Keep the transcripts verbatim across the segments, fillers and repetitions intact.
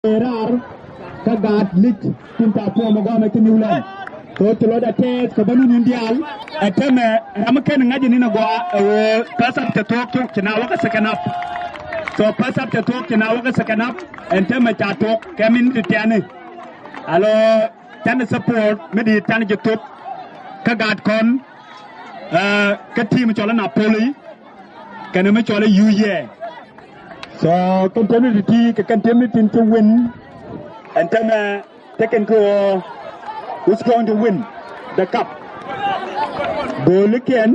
Raar kä gaat lic tin ca puɔm ɛ gɔmɛ kä New Land. Kɛ ɣöö ci lɔcdä tɛɛth kɛ bä ni̱n in diaal. Ɛ tɛmɛ ram mi ken ŋa̱c in in ɛ gɔaa ɛ ɣöö pass up cɛ thuɔ̱k cuk ci na wä kä second half. So pass up cɛ thuɔ̱k ci na wä kä second half. Ɛn tɛmɛ ca tok kɛ min ti tiani. Alo, tɛn support mi di tɛn jɛ thop kä gaat kɔn. Ɛ, kä team cɔl ɛ Napoli kɛnɛ mi cɔl ɛ U J. So kɛn tɛmɛ ti ti kɛ kɛn tɛmɛ tin ti win. Ɛn tɛmɛ tekɛn kɛ ɣöö who's going to win the cup. Goalikiɛn.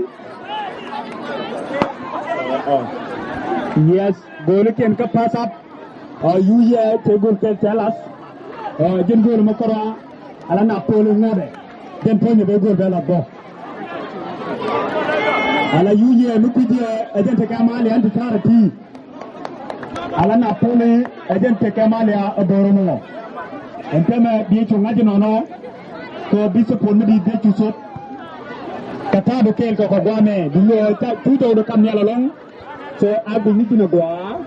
Yes, goalikiɛn kä pass up. Ɔ, U J te goal kɛl tell us. Ɔ, jɛn goal mɛ kɔrɔ ala Napoli ŋɔdɛ. Jɛn puɔ̱nyɛ bɛ goal bɛ la bɔ. Ala U J mi kui̱diɛ ɛ jɛn tekɛ mali an ti tara ti. Ala Napoli ɛ jɛn tekɛ mali a boro mɔ. Ɛn tɛmɛ bi cu ŋa̱c nɔnɔ. Kɛ bi support mi di bi cu sot. Kɛ ta̱a̱ bi kɛɛl kɛ kɔ guamɛ di lɔ ca cu tɔw di kam nial alɔŋ. So a guic ni ji̱n a gɔaa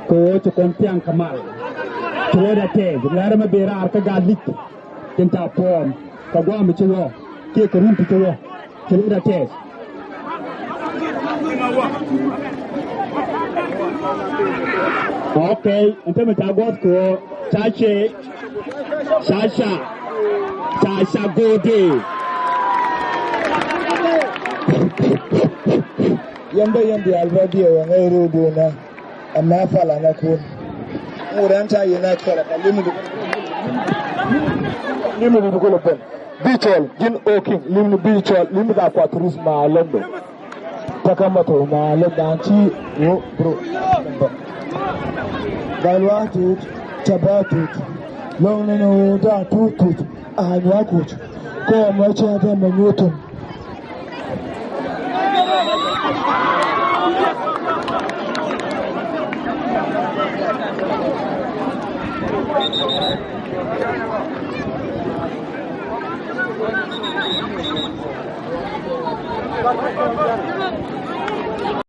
kɛ ɣöö ci kɔn thiaŋ kɛ mal. Ci wä da tɛɛth ŋäärä mɛ ben raar kä gaat lic. Tin ca puɔ̱ɔ̱m kɛ guam mi ci wä kiɛ kɛ run ti ci wä. Ci wä da tɛɛth. Okay, ɛn tämɛ ca guɔth kɛ ɣöö ca cɛ ca ca ca ca go̱o̱dɛ. Yɛn bä yɛn diaal bä diɛ wä ŋäc röödun ɛ mɛ pal anɛ kun. Ŋut ɛn ca yɛn ɛ kɛl ɛ pal limit. Limit di kulɛ ben. Bi cɔl ji̱n oking limit bi cɔl limit a kuath ris ma lombe. Takä ma thok ma lombe an ci wo bro. Gal wa tut ca ba tut. Lɔŋ ni ni wo da tut tut. A nyuak kuc kɔɔm wä cä tɛmɛ nyuuth thi̱n.